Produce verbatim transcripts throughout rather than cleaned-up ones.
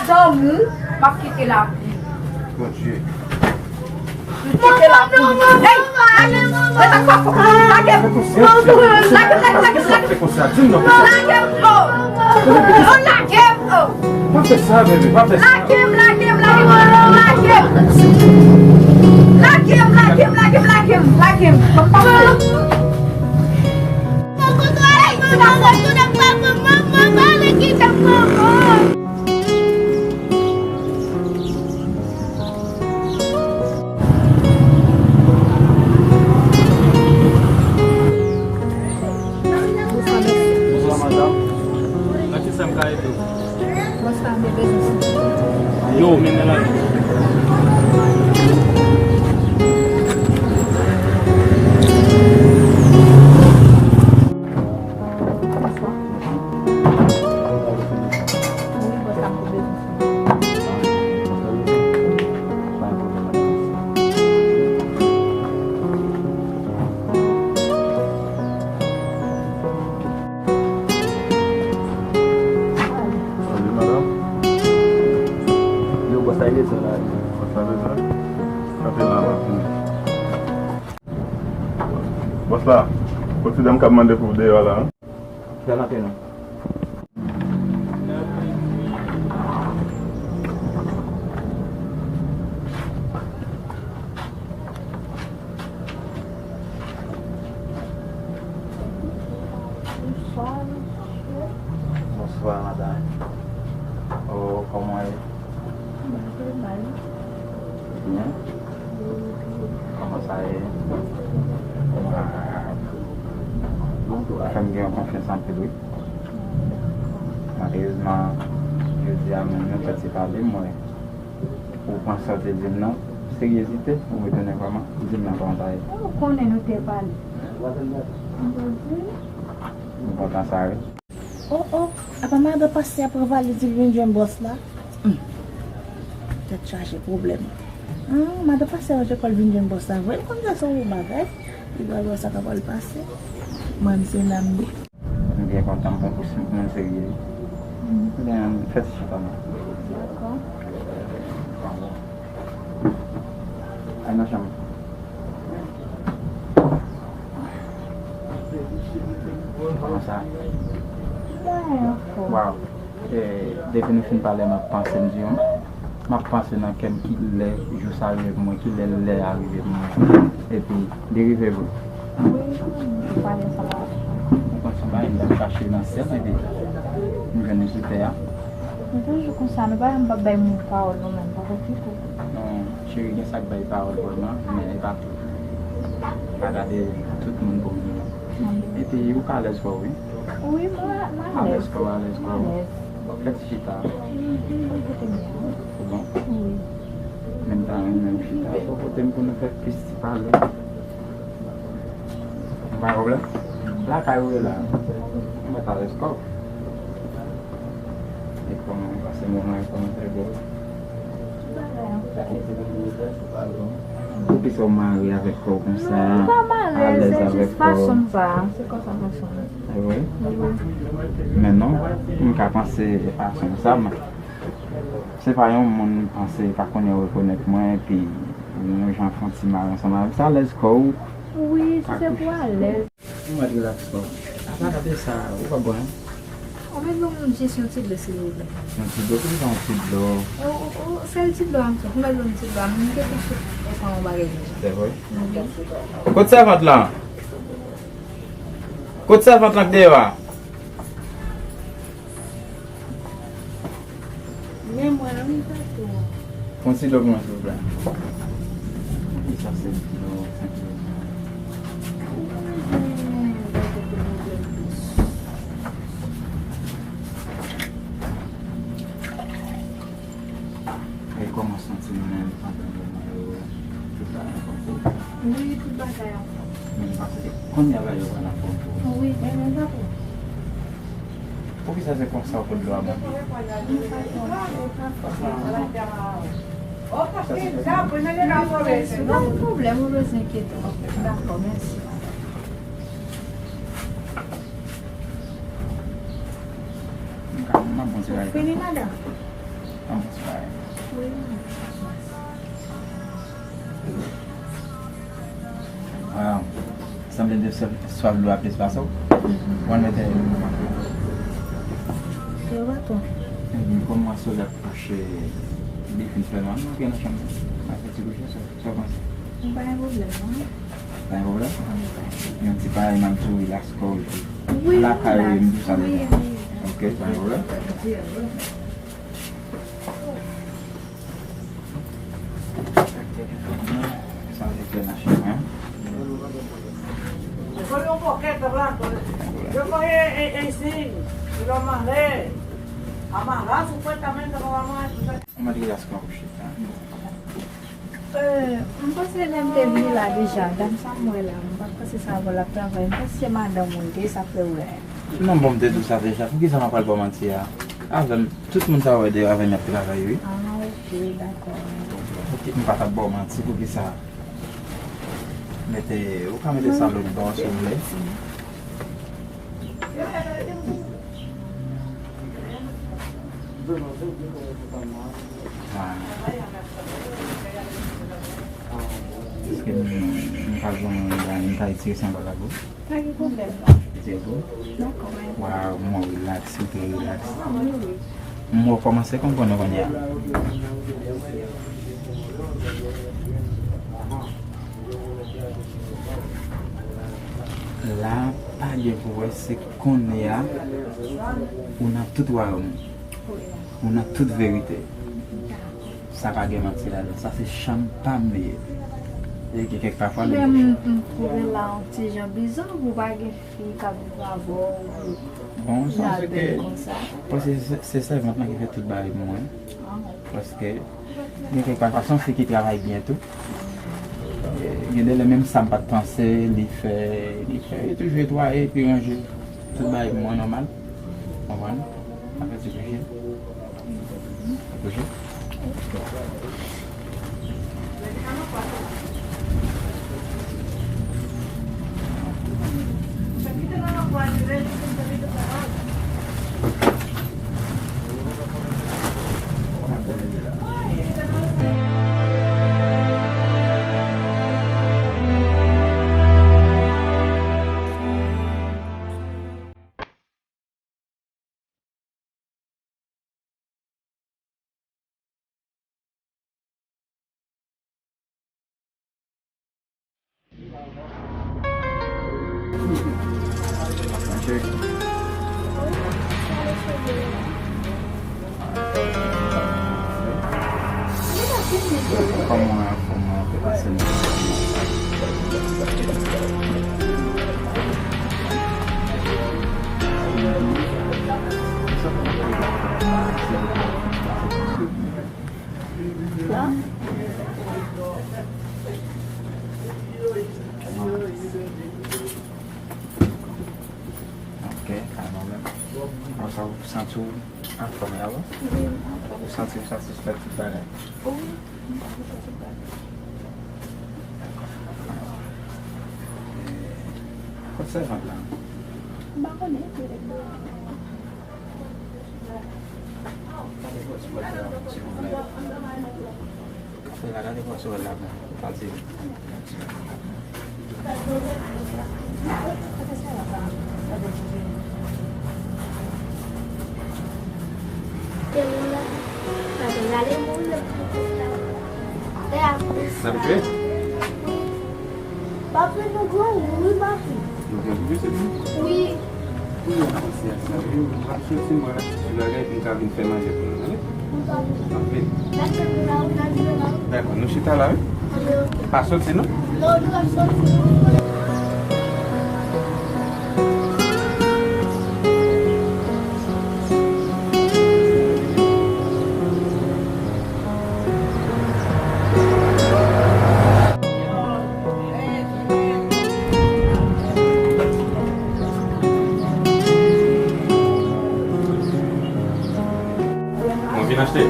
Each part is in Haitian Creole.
San ou, m ap kite lapli. Bondye. M kite lapli. Hey! Lage m! Lage m! Lage m, lage m, lage m, lage m, lage m! Lage m, oh! Oh, lage m, oh! Pa fè sa, bebe, pa fè sa. Lage m, lage m, lage m, lage m! Lage m, lage m, lage m, lage m, lage m! Hey, ti gason! Bonswa, madanm. Nan ki sa m ka ede w? Bòs la, m te bezwen sou. Yo, mennen l ale. Bonswa. Wi, bòs la, m te bezwen sou. Salut, madame. Yo, bòs la bezwen la. Bòs la bezwen? Kanpe la, m ap vini. Bòs la, gon ti dam k ap mande pou w deyò la. Fè l antre non. Bonswa, mesye. Bonswa, madanm. Oh, kòman w ye? Byen. Kòman sa ye? Ou fè m gen yon konfyans anpil, wi. Malerezman, jodi a menm, nou fèk se pale, m wè ou pran sa w te di m nan, seryezite, ou retounen vrèman, di m nan kòman sa ye. Ou konnen nou te pale. M te di. M kontan sa, wi. Oh, oh, apa madan pastè a pran valiz li vin jwenn bòs la? Hmm. Tèt chaje pwoblèm. Ah, madan pastè a ranje kò l vin jwenn bòs la vre. L konn sa se yon bagay. Li pral wè sa k ap pral pase. Mwen, m se la m ye. M byen kontan, m pran pou moun serye. Hmm. Ebyen, fè ti chita non. Dakò. Al nan chanm. Kòman sa? Byen, ankò. Waw. Eh, depi nou fin pale, m ap panse, m di, hmm, m ap panse nan kè m ki lè jou sa rive pou mwen, ki lè lè a rive pou mwen. Epi, li rive vre. Wi, m pale ansanm avèk ou. Ou konn se yon bagay m t ap chache nan syèl, epi m jwenn li sou tè a. Nou toujou konsa, nou pa janm p ap bay moun pawòl nou menm, pa konn kite. Non, cheri, gen sa k bay pawòl vrèman, men e pa tout. Pa gade tout moun pou moun. Epi, ou ka alèz kò w, wi. Wi, mwen, mwen alèz. Alèz kò w, alèz kò w. Alèz. Fè ti chita. Wi, wi, kote m ye. Ou bon? Wi. Men m ta renmen w chita bò kote m pou nou fè plis ti pale. Pa gen pwoblèm. Lakay ou ye la. Ou mèt alèz kò w. E kòman w pase moman yo, kòman fè bò? Poukisa w mare avèk kò w konsa? Non, m pa mare, alèz se jis avèk kò w. Fason m sa, se konsa fason m. E vre? Wi. Men non, m ka panse e fason m sa, men se pa yon moun m panse pa konnen rekonèt mwen, epi yon jan fè yon ti mare ansanm avè m, se alèz kò w. Wi, si se pou alèz. Ou mèt rilaks kò w. Apa gade sa, ou pa bwè, non? Ou mèt ban m jis yon ti dlo, silvouplè. Yon ti dlo, poukisa yon ti dlo? O, o, o, sèl ti dlo a m sot. Ou mèt ban m ti dlo a m, m te tou sot pran yon bagay deja. Se vre? Wi. Kot sèvant lan? Kot sèvant lan k deyò a? Men mwen, wi, patwon. Yon ti dlo pou mwen, silvouplè. Wi, sa se dlo, senpleman. E kòman w santi w menm, pandan moman yo, tout bagay anfòm pou ou? Wi, tout bagay anfòm. Men pase, kounye a bagay yo pral anfòm pou ou. Wi, men, men, patwon. Poukisa se konsa w pot dlo a ban m? Pa gen pwoblèm, ou bezwen enkyete w. Dakò, mèsi. M ka, m ap bon ti bagay. Fini, madanm? An, Waw. Sanble de swav dlo a plis pase w. Ou konn mete. Yo, baton. Ebyen, kòm mwen sou lè kouche, li fin fè mal, mwen antre nan chanm nan. Mwen fè ti kouche, sa, sa w panse? M pa gen pwoblèm, non. Pa gen pwoblèm? Yon ti parèy, m ap di w, relax kò w epi. Wi, lakay ou, relax. M di sa deja. Wi, wi. Ok, pa gen pwoblèm. Sa se fè nan chèn an. Yo coge un poquito blanco. Yo cogí en, en zinc y lo amarré. Amarrar supuestamente no vamos a... Mwen te deja sou kouche. Euh, m panse lè m te vini la deja, dam sa m wè la, m pa t panse se avè w l ap travay, m panse se madanm ou l te ye, sa fè w wè. Non, bon, m te di w sa deja. Poukisa m ap pral ba w manti a? Avè m, tout moun sa w wè deyò avè m y ap travay, wi. Ah, ok, dakò. Ok, m pa t ap ba w manti, poukisa? Mete, ou ka mete sa lòt bò, si w vle. Ah. Èske m, m ka jwenn yon grann, m ka retire sanbal la pou ou? Pa gen pwoblèm, non. Retire pou ou? Dakò, pa gen pwoblèm. Waw, m wè w relax, ou trè relax. Wi, wi. M wè w kòmanse konprann kounye a. La, pa gen pou wè, se kounye a ou nan tout wayòm ou. Ou nan tout verite. Sa pa gen manti ladan. Sa se chanm pa m li ye. E gen kèk pafwa lè... Men m, m twouve la yon ti jan bizar pou pa gen fi k ap viv avè w. Bon, sa se ke, bèl konsa. Paske se, se sèvant lan ki fè tout bagay pou mwen. Ah. Paske gen kèk pafwa se yon fi ki travay byen tou. E, gen de lè menm sa m pa t panse, li fè, li fè, li toujou netwaye epi ranje tout bagay pou mwen nòmal. Konprann? Apre ti bouji. Bouji. Kòman w anfòm ou, ou te pase nan... Ok, pa pwoblèm. Konsa ou santi w anfòm la, wi? Wi, m anfòm. Ou santi w satisfè tout bagay? Wi, m satisfè tout bagay. Dakò. Kot sèvant la? M pa konnen, petèt. Gade bò sou wòl la, silvouplè. Frè la, gade bò sou wòl la, bon. Pati. Sa rive? Papi, nou gran wi, papi. Nou gen pou se nou? Wi. Wi, nou panse a sa. Wi, m ap soti, mwen la soti bagay pou m ka vin fè manje pou nou, tande? Wi, papi. Anpil. Dakò, nou chita la, wi. Pa soti, non? Non, nou pa soti, non. Mwen vin achte.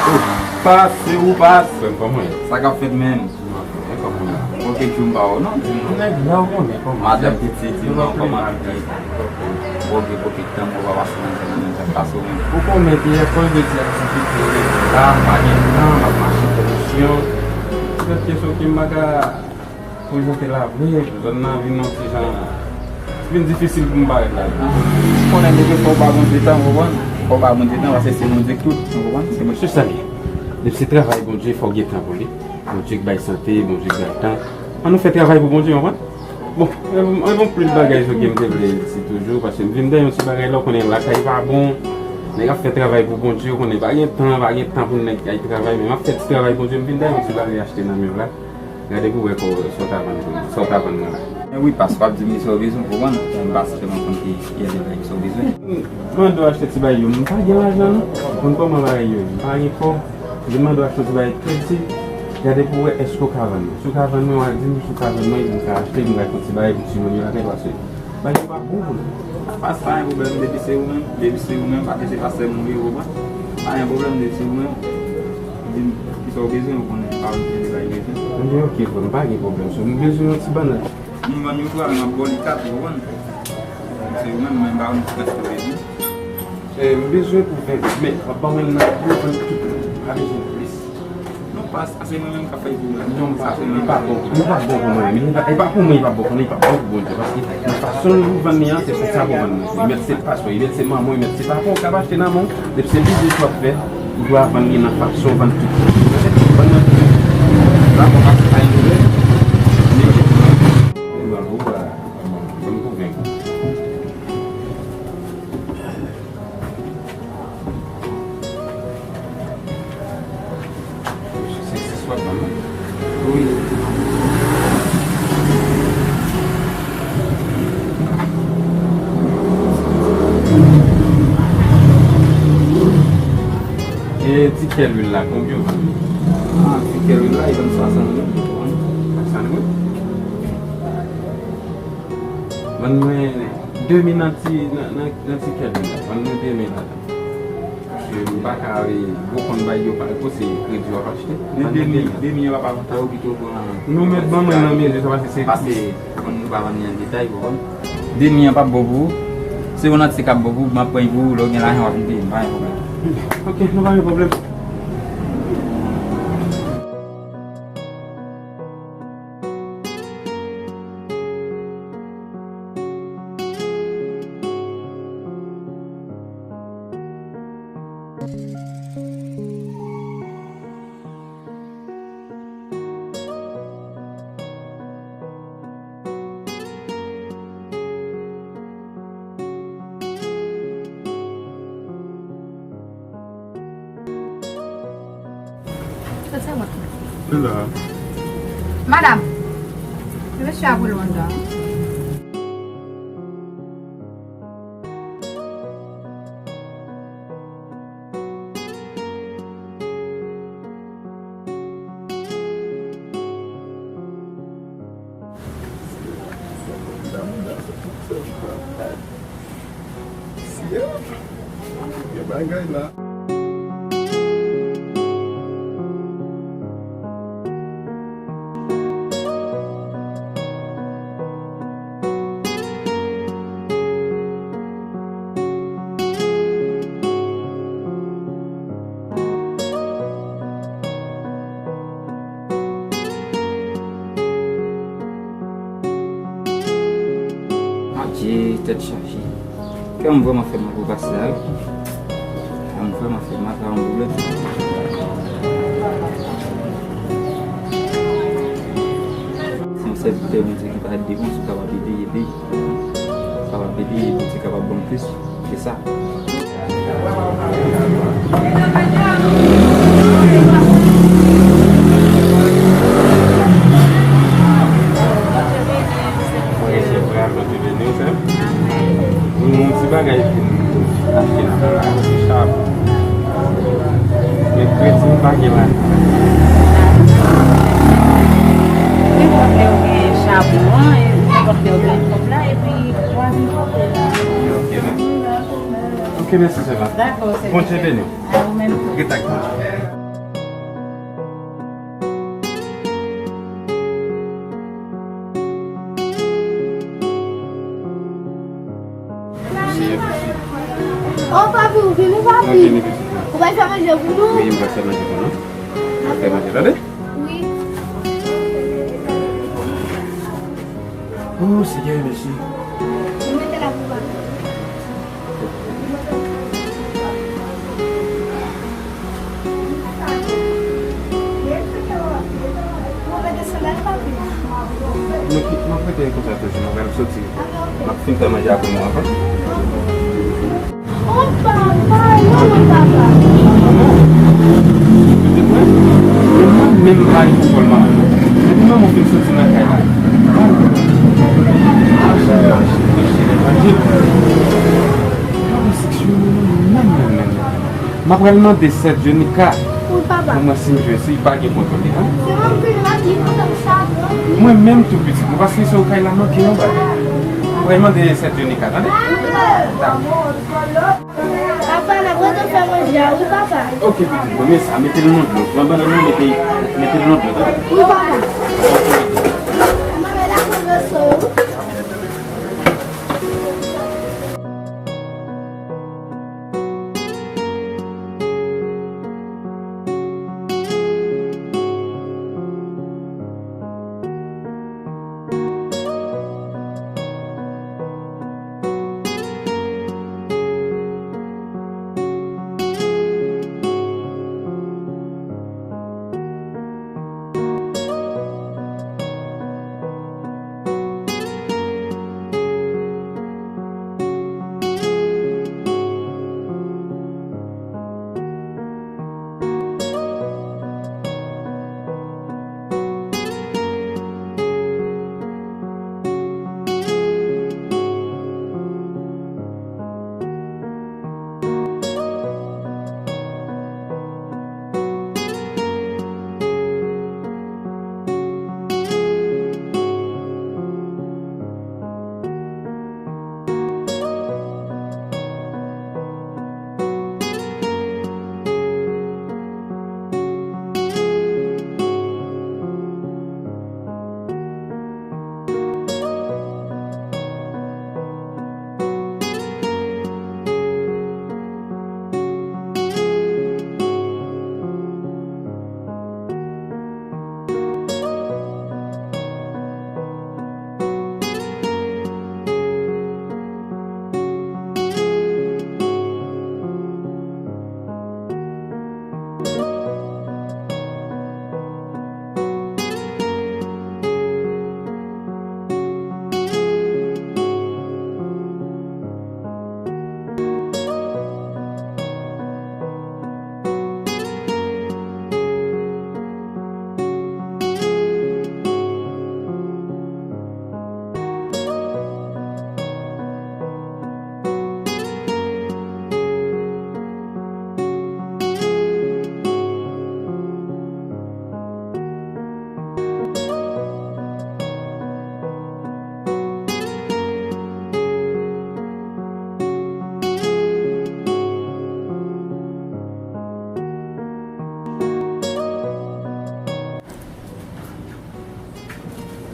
Ou pase, ou pase. Frè m, kòman w ye? Sa k ap fèt menm? Mwen kòman w ye? Bon, kèk jou m pa wè w, non? Nèg la, ou konnen kòman. Madanm pitit, di non, kòman pitit? Bon, gen pwofit tan, mwen pa pase nan kay nan menm tan. Ou konnen ke akoz de ti aktivite la, m pa gen tan, m ap mache pwomisyon. Petèt ke se ke m pa ka prezante la vre, zòn nan vin yon ti jan, vin difisil pou m parèt la. Ou konnen, Bondye, fò w ba Bondye tan, ou konprann? Fò w ba Bondye tan, paske se Bondye k tout, ou konprann? Se Bondye. Se sa l ye. Depi se travay Bondye, fò w gen tan pou li. Bondye k bay sante, Bondye k bay tan. Ann nou fè travay pou Bondye, w konprann? Bon, e bon, e bon, plis bagay sou ke m te vle di toujou, paske m vin de yon ti bagay la, w konnen lakay pa bon, nèg ap fè travay pou Bondye, w konnen pa gen tan, pa gen tan pou nèg k al travay, men m ap fè ti travay Bondye, m vin de yon ti bagay achte nan men w la. Gade pou wè sa w ta vann pou mwen, sa w ta vann mwen la. Men wi, pas, w ap di m sa w bezwen, w konprann? M pa sèlman konn ki, ki bagay sa w bezwen. Mande w achte ti bagay yo, m pa gen lajan non. Ou konn kòman bagay yo ye, m pa gen kòb. Vin mande w achte yon ti bagay kredi, gade pou w wè èske w ka vann mwen. Si w ka vann mwen, w a di m, si w ka vann mwen, m ka achte, m ka fè yon ti bagay pou timoun yo lakay, paske bagay yo pa bon pou nou. Pas, pa gen pwoblèm, depi se ou menm, depi se ou menm, paske se pastè m ou ye, ou konprann? Pa gen pwoblèm, depi se ou menm, di m kisa w bezwen, ou konnen, pa yon ti bagay bezwen. Ebyen, oke, frè m, pa gen pwoblèm, so, m bezwen yon ti bannann. M vann yon twa, men m ap ba w li kat, ou konprann? Se ou menm, men m pa konn kantite w bezwen. Eh, m bezwen pou ven goud, men w ap ban mwen l nan goud, vann tout, m pa bezwen plis. Non, pas, sa se mwen menm k ap fè l pou ou la. Non, pas, li pa bon, li pa bon pou mwen, li pa, li pa pou mwen, li pa bon pou mwen, li pa bon pou Bondye, paske nan fason ou vann li an, se pou sa pou vann mwen. Li mèt se pas ou, li mèt se manman w, li mèt se papa w, k ap achte nan men w, depi se biznis w ap fè, ou dwe vann li nan fason w vann tout. Vann nan tout. La, bon, pa, pa yon pwoblèm. Men, men, bon, la, bon, bon, pou ven. Wi. E tikè lwil la, konbyen w vann li? Ah, tikè lwil la, li vann swasanngoud. Swasanngoud? Vann mwen demi nan ti, nan, nan, nan tikè lwil la. Vann mwen demi ladan. Paske m pa ka ale, ou konn bay yo pa, se kredi w ap achte. Men demi, demi an pa avantaj ou pito pran. Non, men ban mwen nan mezi sa, paske se, paske ou konn nou pa vann li an detay, ou konprann? Demi an p ap bon pou ou. Se yon antye k ap bon pou ou, m ap pran l pou ou, lè w gen lajan w ap vin peye m, pa gen pwoblèm. Ok, nou pa gen pwoblèm. Madanm, mesye a pou l anndan. Gen bagay la. Adje, tèt chaje. Kè m vrèman fè mal pou pastè a, wi. Kè m vrèman fè mal, pa yon pwoblèm. Se yon sèvitè Bondye ki pa ede, bon, si w kapab ede, ede. Kapab ede, Bondye kapab ban m plis ke sa. Beni w, sè. Yon ti bagay vin achte nan men w, se chabon. Men kredi m pa gen la. Nenpòt lè w gen chabon an, nenpòt lè w gen kòb la, epi w a vin kanpe la. Ok, mèsi. Ok, mèsi, sè. Dakò, sè. Bondye beni w. A ou menm tou. Rete ak Bondye. Oh, papou, Vini, papi. Ou pral fè manje pou nou? Wi, m pral fè manje pou nou. M pral fè manje, tande? Wi. Oh, Senyè, mèsi. Mwen mete la pou ou. Mwen ki, mwen prete konsa toujou, mwen pral soti. M ap fin fè manje apre nou ankò. Oh, papa, non, non, papa. Pitit mwen, mwen menm m pa gen kontwòl manman mwen. Depi manman fin soti nan kay la. Mache, mache, mache, mache. Manman seksyon, non, non, non, non, non. M ap pral mande sè Jonica pou mwen si m jwenn, si l pa gen kontwòl li, an. Mwen menm tou pitit mwen, paske se ou kay la manke yon bagay. M pral mande sè Jonica, tande? Dakò. Papa, n ap rete fè manje a, wi, papa. Ok, pitit mwen, men sa, mete l nan dlo. Pran bannann nan, mete, mete l nan dlo, tande? Wi, papa.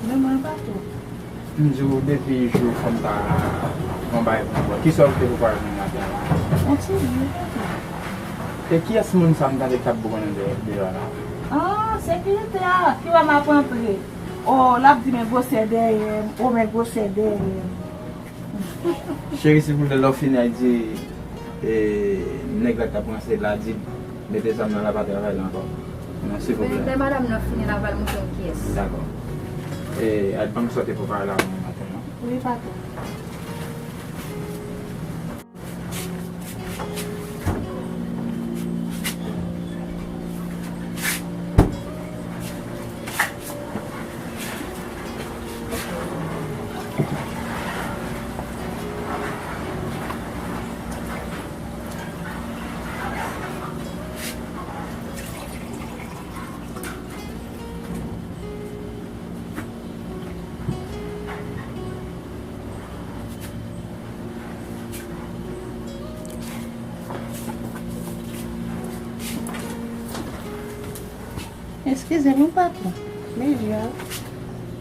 Men mwen pa tou. M di w depi jou fò m ta fè yon bagay pou mwen. Kisa w te prepare pou mwen maten an? Yon ti ji, papa. E kiyès moun sa m tande k t ap bougonnen de-, deyò la? Ah, sekirite a ki wè m ap antre. Oh, l ap di men gwosè dèyè m, oh, men gwosè dèyè m. Cheri, silvouplè, lè w fini ak di, e, nèg la k t ap ranse la, di l mete zam nan, l a pa travay la ankò. Non, silvouplè. Lè, lè madanm nan fini, l a pral montre m kiyès. Dakò. E, al ban m sa w te prepare la pou mwen maten an. Wi, patwon. Eskize m, patwon. Men ji a.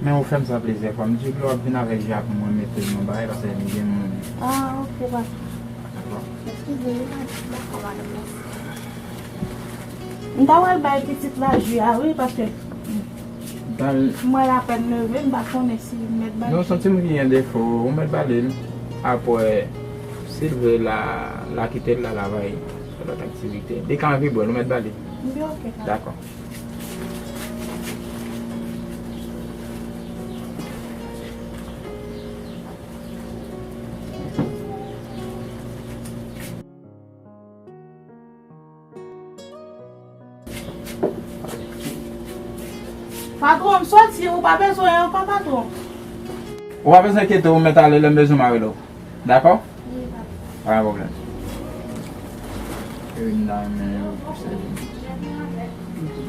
Men ou fè m sa plizyè fwa. M di w lè w ap vin avèk ji a pou mwen mete l nan bagay, paske m gen moun. Ah, ok, patwon. Dakò. Eskize wi, madanm. Dakò, madanm, mèsi. M ta pral bay pitit la ji a wi, paske m wè l apèn leve, m pa konnen si m mèt ba l. Non, se yon timoun ki gen defo, ou mèt ba li l. Apre, si l vle, l a, l a kite l, l al travay, fè lòt aktivite. Li ka anvi bwè l, ou mèt ba li. Li oke, papa. Dakò. Patwon, m soti, ou pa bezwen ankò, patwon. Ou pa bezwen enkyete w, ou mèt ale, lè m bezwen w, m a rele w. Dakò? Wi, papa. Pa gen pwoblèm. Youn nan men yo pou sèvi.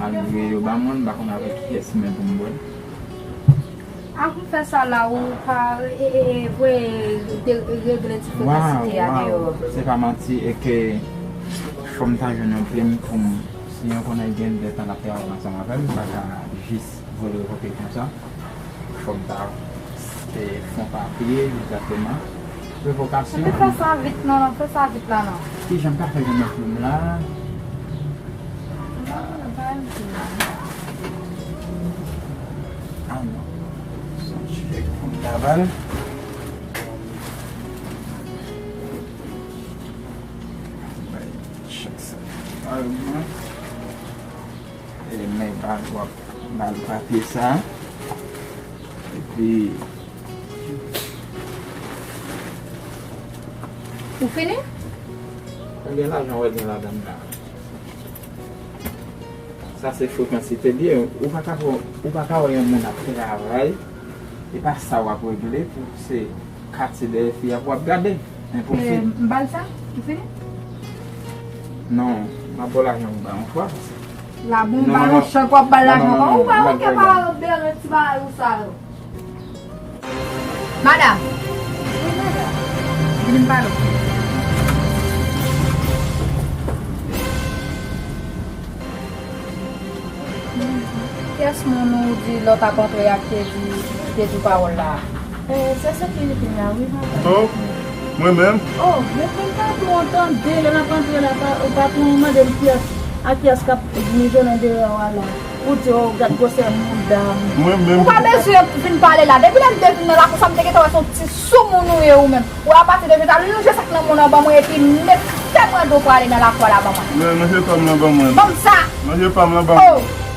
Malgre yo ba mwen, m pa konn avèk kiyès men pou m bwè. Ak m fè sa la, ou pa, e, e, e, voye de, regle ti frekasite a deyò. Waw, se pa manti, e ke fò m ta jwenn yon plim pou m, si yon konnen gen de tan l ap travay ansanm avè m, m pa ka jis voye revoke l konsa. Fò m ta fè yon papye, egzakteman. Revokasyon. Fè sa vit, non, non, fè sa vit la, non. Kijan m ka fè jwenn yon plim la? Ah non. Sa m chèk pou m ta ba l. Bay chèk sa. Alman. E men ba l, w ap ba l papye sa. Epi Ou fini? Konbyen lajan w wè gen ladan l la? Sa se frekansite li ye. Ou pa ka, ou pa ka wè yon moun ap travay, e pa sa w ap regle pou se katye dèyè fi a pou w ap gade. Enposib. Eh, m ba l sa? Ou fini? Non, m ap ba w lajan pou bay yon fwa. La bon, non, ba l yon chèk, w ap ba l lajan. Ou pa oke pa bere ti bagay ou sa yo. Madam. Wi, madanm. Vin pale w. Kiyès moun ou di lè w t ap antre a ki te di, ki te di w pawòl la a? Eh, se sekirite a, wi, madanm. Oh, mwen menm? Oh, men, men patwon an tande, lè n ap antre la, pa, patwon an mande m kiyès, a kiyès k ap mijonnen deyò a la. Ou di, oh, gad gwosè mouda m. Mwen menm. Ou pa bezwen vin pale la. Depi lè m te vin nan lakou sa, m te gentan wè se yon ti soumoun ou ye ou menm. Ou apati de jodi a, lonje sak nan men w nan ban mwen epi met fè mwen do pou ale nan lakou a la ban mwen. Men, lonje pa m nan ban mwen. Ban m sa. Lonje pa m nan ban mwen. Oh.